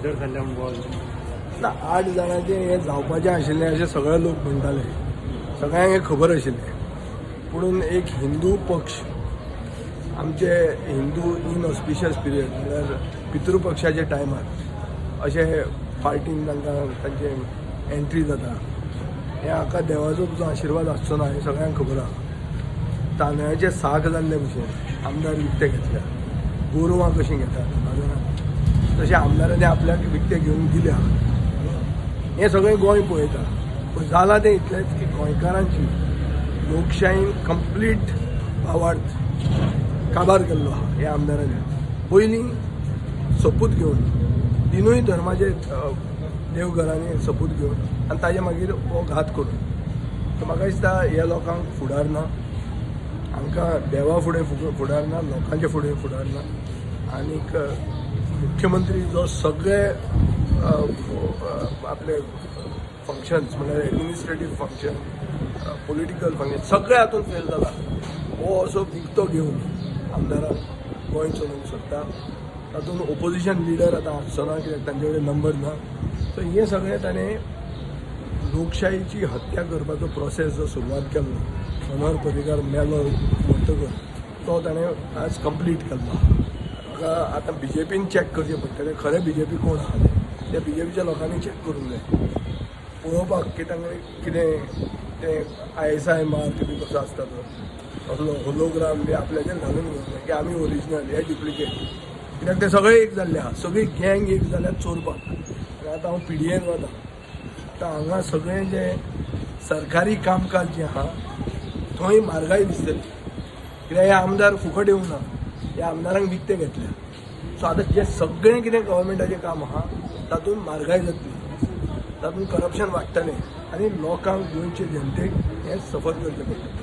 भितर सरल्या म्हूण गोवा ना, 8 जाणांचें हें जावपाचें आशिल्लें अशें सगळे लोक म्हणटाले, सगळ्यांक हें खबर आशिल्लें. पुणून एक हिंदू पक्ष, आमचे हिंदू इनऑस्पिशियस पिरियड म्हणल्यार पितृपक्षाच्या टायमार अशें पार्टीन तांकां तांचे एंट्री जाता, हें हाका देवाचो तुजो आशिर्वाद आसचो ना हें सगळ्यांक खबर आहा. तांदळाचे साक जाल्ले भशेन आमदार विकते घेतल्या, गोरवां कशीं घेतात बाजारांत तशें आमदारांनी आपल्याक विकते घेवन दिल्या. हें सगळें गोंय पळयता. पूण जालां तें इतलेंच की गोंयकारांची लोकशायेन कंप्लीट भावार्थ काबार केल्लो आहा ह्या आमदारांनी. पयलीं सोपूत घेवन तिनूय धर्माचे देवघरांनी सोपूत घेवन आनी ताजे मागीर हो घात करून, सो म्हाका दिसता ह्या लोकांक फुडार ना, हांकां देवा फुडें फुडार ना, लोकांचे फुडें फुडार ना. आनीक मुख्यमंत्री जो सगळे आपले फंक्शन्स म्हणल्यार एडमिनिस्ट्रेटीव फंक्शन, पॉलिटिकल फंक्शन सगळे हातून फेल जाला, हो असो विकतो घेवन आमदाराक गोंय चलोवंक सोदता. तातूंत ओपोजिशन लिडर आतां आसचो ना कित्याक तांचे कडेन नंबर ना. सो हें सगळें ताणें लोकशाहीची हत्या करपाचो प्रोसेस जो सुरवात केल्लो मनोहर पर्रीकार मेलो म्हणटकच तो ताणें आज कंप्लीट केल्लो. म्हाका आतां बीजेपीन चॅक करचें पडटलें खरें बीजेपी कोण आहा तें, त्या बीजेपीच्या लोकांनी चॅक करूंक जाय पळोवपाक की तांकां कितें तें ISI mark बी कसो आसता तो असलो होलोग्राम बी आपल्याचेर घालून घेवंक जाय की आमी ओरिजिनल, हे डुप्लिकेट. कित्याक ते सगळे एक जाल्ले आहा, सगळी गँग एक जाल्या चोरपाक. आनी आतां हांव PDAन वता, आतां हांगा सगळें जें सरकारी कामकाज जें आहा थंय म्हारगाय दिसतली कित्याक हे आमदार फुकट येवंक ना, ह्या आमदारांक विकते घेतल्या. सो आतां जें सगळें कितें गव्हर्मेंटाचें काम आहा तातूंत म्हारगाय जातली, तातूंत करप्शन वाडटलें आनी लोकांक, गोंयचे जनतेक हें सफर करचें पडटलें.